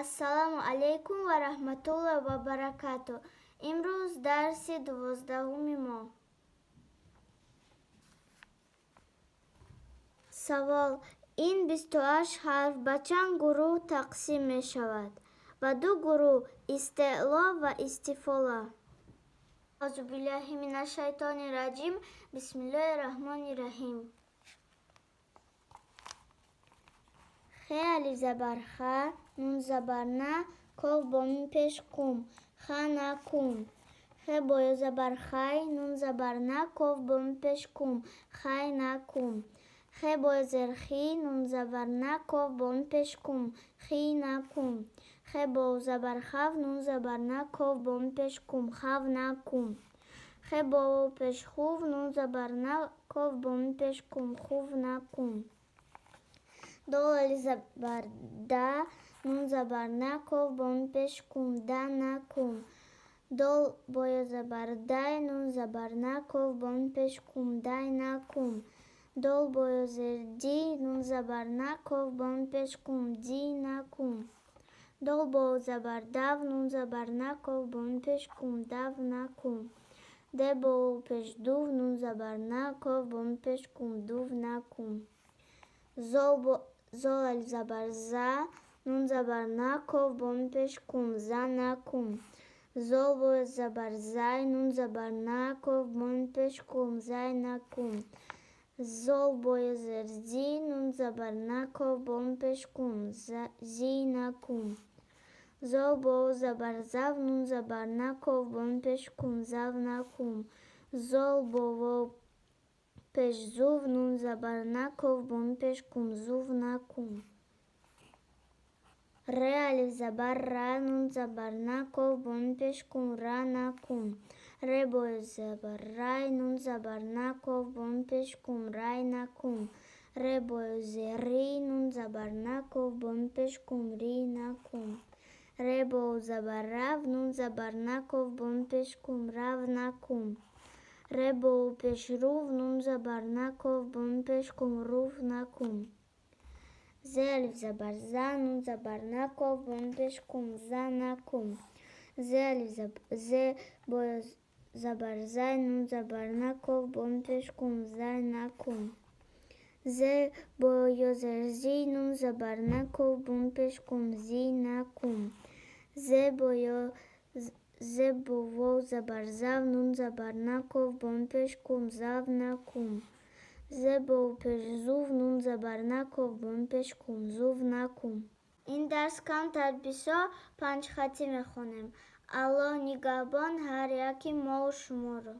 Ассалому алайкум ва раҳматуллоҳи ва баракату. Имрӯз дарси 12-уми мо. Савол: ин 28 ҳарф ба чанд гурӯҳ тақсим мешавад? Ба ду гурӯҳ: истеъло ва истифола. Аъузу биллаҳи минаш шайтони раҷим. Бисмиллоҳи раҳмони раҳим. Хе алиф забар ха, нун забар на, коф бо мим пеш кум, ха на кум. Хе бо ё забар хай, нун забар на, коф бо мим пеш кум, хай на кум. Хе бо ё зер хи, нун забар на, коф бо мим пеш кум, хи на кум. Хе бо забар хав, нун забар на, коф бо мим пеш кум, хав на кум. Хе бо вов пеш хув, нун забар на, коф бо мим пеш кум, хув на кум. Дол алиф забар да, нун забар на, коф бо мим пеш кум, да на кум. Дол бо ё забар дай, нун забар на, коф бо мим пеш кум, дай на кум. Дол бо ё зер ди, нун забар на, коф бо мим пеш кум, ди на кум. Дол бо забар дав, нун забар на, коф бо мим пеш кум, дав на кум. Де бо вов пеш дув, нун забар на, коф бо мим пеш кум, дув на кум. Зол алиф забар за, нун забар на, коф бо мим пеш кум, за на кум. Зол бо забар зай, нун забар на, коф бо мим пеш кум, зай на кум. Зол бо ё зер зи, нун забар на, коф бо мим пеш кум, зи на кум. Зол бо забар зав, нун забар на, коф бо мим пеш кум, зав на кум. Зол бо вов пеш зув, нун забар на, коф бо мим пеш кум, зув на кум. Ре алиф забар ра, нун забар на, коф бо мим пеш кум, ра на кум. Ре бо забар рай, нун забар на, коф бо мим пеш кум, рай на кум. Ре бо зер ри, нун забар на, коф бо мим пеш кум, ри на кум. Ре бо забар рав, нун забар на, коф бо мим пеш кум, рав на кум. Ре бо пеш рув, нун забар на, коф бо мим пеш кум, рув на кум. Зе алиф забар за, нун забар на, коф бо мим пеш кум, за на кум. Зе алиф зе бо забар зай, нун забар на, коф бо мим пеш кум, зай на кум. Зе бо ё зер зи, нун забар на, коф бо мим пеш кум, зи на кум. Зе бо ё зе бо вов забар зав, нун забар на, коф бо мим пеш кум, зав на кум. Зе бо пеш зув, нун забар на, коф бо мим пеш кум, зув на кум. Ин дарс камтар бисёр панҷхатӣ мехонем. Аллоҳ нигаҳбон ҳар яки мову шуморо.